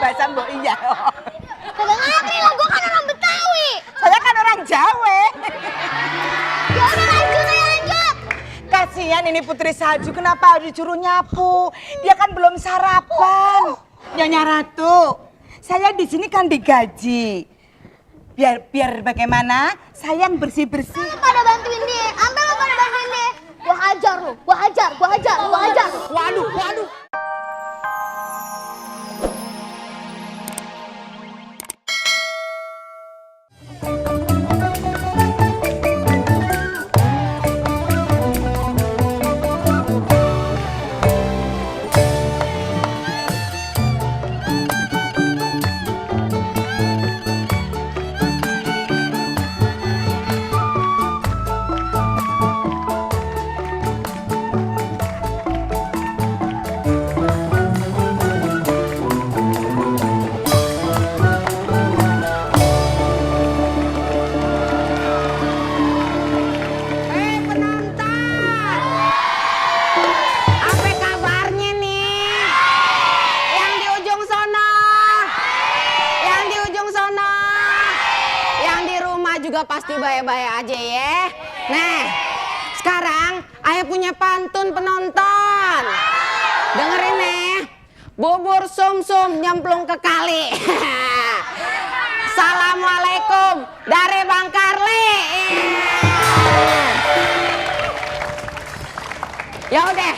bahasa mbok iya. Kagak ngerti lah, gue kan orang Betawi. Saya kan orang Jawa. Ya udah lanjut. Kasihan ini Putri Salju, kenapa harus disuruh nyapu? Dia kan belum sarapan. Nyonya Ratu, saya di sini kan digaji. Biar bagaimana? Saya yang bersih-bersih. Lo pada bantuin dia, ambil lo pada bantuin dia. Gua hajar lo, gua hajar. Waduh. Pasti baik-baik aja ya. Nah, sekarang ayah punya pantun penonton. Dengerin nih. Bubur sumsum nyemplung ke kali. Assalamualaikum dari Bang Karli. Ya udah,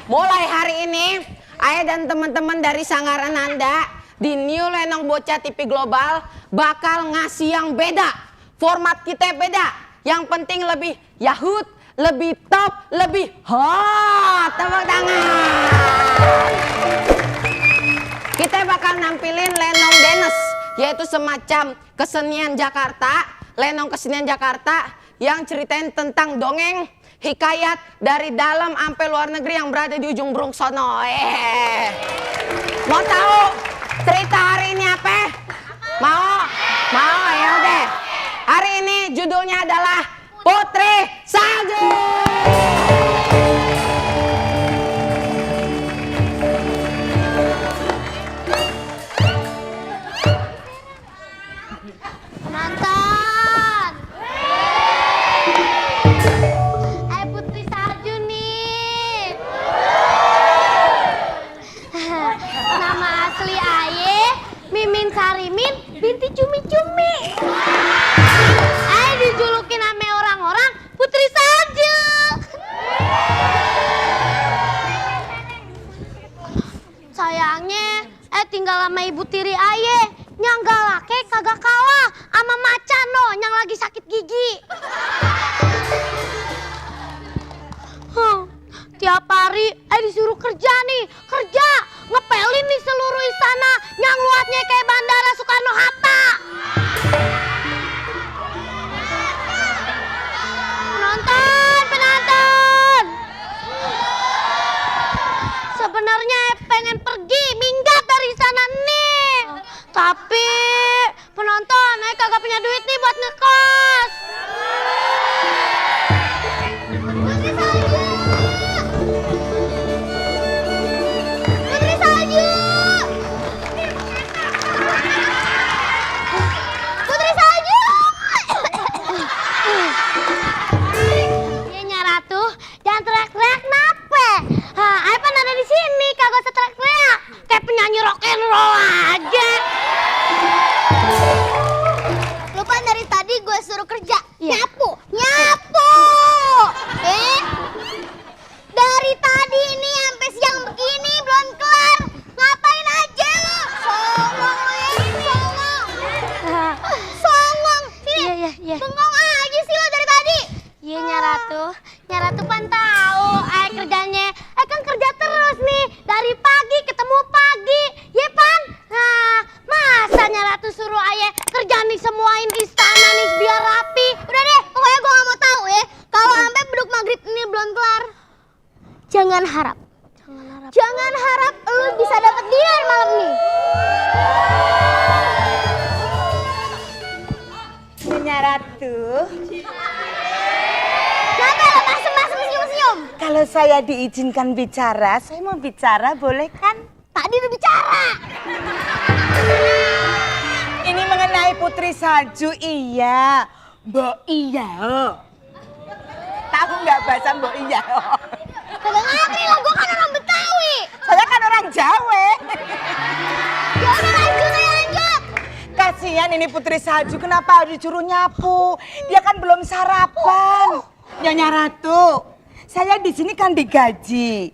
mulai hari ini ayah dan teman-teman dari Sanggar Ananda di New Lenong Bocah TV Global bakal ngasih yang beda. Format kita beda, yang penting lebih yahut, lebih top, lebih hot. Tepuk tangan. Kita bakal nampilin lenong dance, yaitu semacam kesenian Jakarta, lenong kesenian Jakarta yang ceritain tentang dongeng, hikayat dari dalam sampai luar negeri yang berada di ujung Brung sono. Mau tahu cerita hari ini apa? Mau ya udah. Hari ini judulnya adalah Putri Salju. Penonton. Putri Salju nih. Nama asli aye Mimin Sarimin binti Cumi-Cumi. Dijulukin sama orang-orang Putri Salju. Sayangnya tinggal sama ibu tiri aye yang galake kagak kalah sama Macano yang lagi sakit gigi. Tiap hari disuruh kerja ngepelin nih seluruh istana yang luasnya kayak Bandara Soekarno-Hatta. Penonton. Sebenarnya pengen pergi minggat dari sana nih. Tapi penonton kagak punya duit nih buat ngekos. Putri Salju. Putri Salju. Putri Salju. Jangan teriak-teriak nape? Apa ada di sini kagak usah teriak-teriak. Kayak penyanyi rock and roll aja. Lupa dari tadi gue suruh kerja. Nyapu. Dari tadi ini sampai siang begini belum kelar. Ngapain aja lo? Songong. Sini. Bengong aja sih lo dari tadi. Iya Nyaratu pan tahu kerjanya kan kerja terus nih dari pagi ketemu pagi ya pan. Nah masa Nyaratu suruh ayah kerja nih semuain istana nih biar rapi. Udah deh pokoknya gue gak mau tahu ya kalau sampai beduk maghrib ini belum kelar. Jangan harap lu bisa dapet dinner malam nih. Nyaratu. Masuk senyum. Kalau saya diizinkan bicara, saya mau bicara, boleh kan? Tadi udah bicara. Ini mengenai Putri Salju, iya. Mbok iya. Tahu nggak bahasa Mbok iya? Kagak ngerti lah, gue kan orang Betawi. Saya kan orang Jawa. Ya udah lanjut aja, lanjut. Kasihan ini Putri Salju, kenapa harus disuruh nyapu? Dia kan belum sarapan. Nyonya Ratu, saya di sini kan digaji.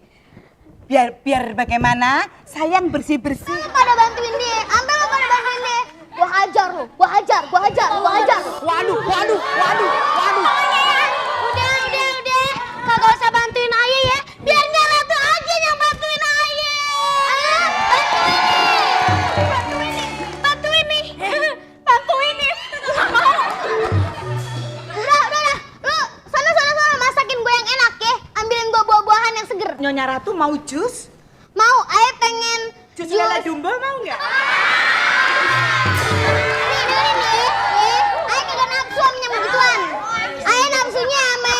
Biar bagaimana? Saya yang bersih-bersih. Lo pada bantuin dia, ambil lo pada bantuin dia. Gua hajar lo, gua hajar. Waduh. Udah. Kagak usah bantuin ayah ya. Biar Nyai Ratu aja yang bantuin ayah. Bantuin nih. Udah. Lu sana masakin gue yang enak ya. Ambilin gue buah-buahan yang seger. Nyonya Ratu mau jus? Mau, ayah pengen Jus lele dumbo mau nggak? Nih, dengerin nih. Ayah kagak nafsu sama begituan. Ayah nafsunya sama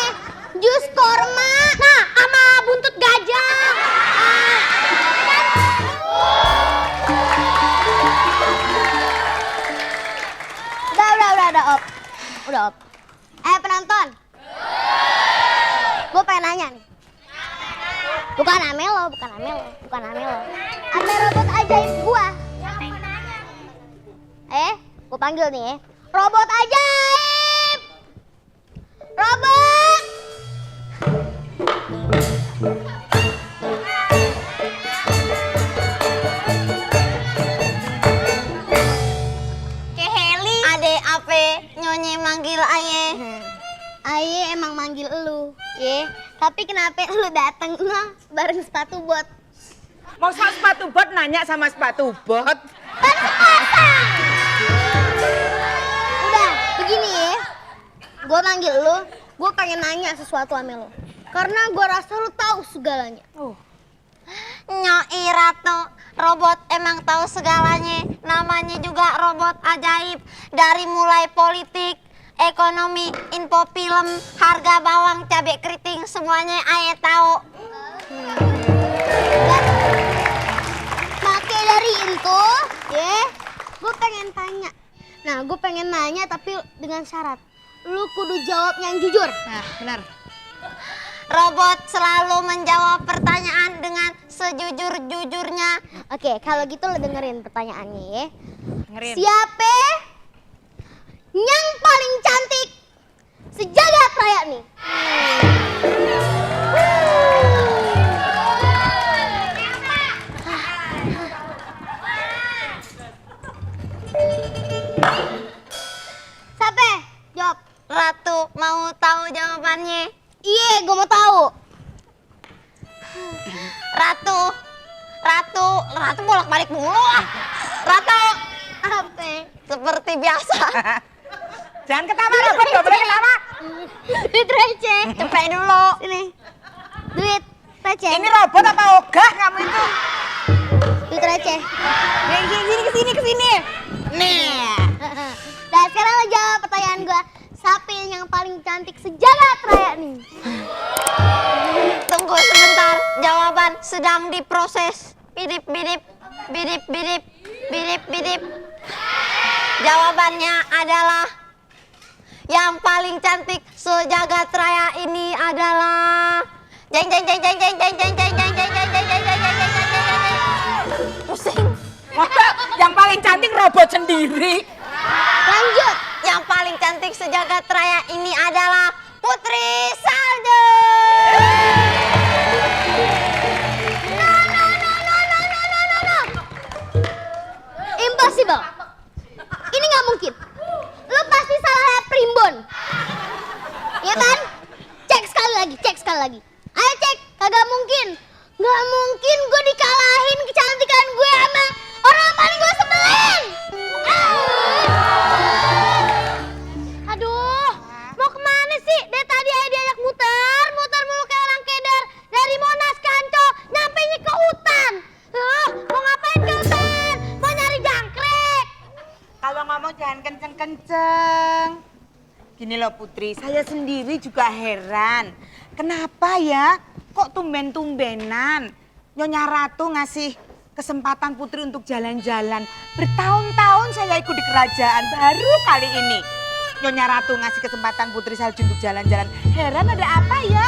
jus kurma. Nah, sama buntut gajah. Udah, Op. Penonton. Gue pengen nanya nih. Bukan Amelo. Ame robot ajaib gua. Gue panggil nih ya. Robot ajaib. Robot. Ke Heli. Ade apa Nyonye manggil aye? Aye emang manggil elu, ya. Tapi kenapa lu dateng nah bareng sepatu bot? Mau sepatu bot nanya sama sepatu bot? Kan sepasang. Udah, begini ya. Gue manggil lu, gue pengen nanya sesuatu sama lu. Karena gue rasa lu tahu segalanya. Nyai Ratu, robot emang tahu segalanya. Namanya juga robot ajaib. Dari mulai politik, ekonomi, info film, harga bawang, cabai keriting, semuanya aye tahu. Maka dari itu, ya, gue pengen tanya. Nah, gue pengen nanya tapi dengan syarat. Lu kudu jawab yang jujur. Nah, benar. Robot selalu menjawab pertanyaan dengan sejujur-jujurnya. Oke, kalau gitu lo dengerin pertanyaannya ya. Dengerin. Siapa yang paling cantik sejagat raya nih? Siapa? Jawab. Ratu mau tahu jawabannya? Iya, gue mau tahu. Ratu bolak-balik mulu ah. Ratu, Apa? seperti biasa. Jangan ketawa, robot gak boleh ketawa. Duit receh. Cepet dulu. Sini. Duit receh. Ini robot apa ogah kamu itu? Duit receh. Kesini. Nih. Dan sekarang lo jawab pertanyaan gue. Siapa yang paling cantik sejagat raya nih? Tunggu sebentar, jawaban sedang diproses. Bidip. Jawabannya adalah yang paling cantik sejagat raya ini adalah jeng. Pusing. Yang paling cantik robot sendiri. Lanjut. Yang paling cantik sejagat raya ini adalah Putri Salju. No. Impossible. Ini nggak mungkin. Lo pasti salah lihat primbon. Iya kan? Cek sekali lagi. Ayo cek. Kagak mungkin. Nggak mungkin gue dikalahin kecantikan gue sama orang yang paling gue sebelin. Aduh, mau kemana sih? Dari tadi aja diajak muter mulu kayak orang keder. Dari Monas ke Ancol, nyampenya ke hutan. Mau ngapain ke hutan? Mau nyari jangkrik. Kalau ngomong jangan kenceng-kenceng. Gini loh Putri, saya sendiri juga heran. Kenapa ya kok tumben-tumbenan Nyonya Ratu ngasih kesempatan Putri untuk jalan-jalan. Bertahun-tahun saya ikut di kerajaan, baru kali ini Nyonya Ratu ngasih kesempatan Putri Salju untuk jalan-jalan. Heran ada apa ya?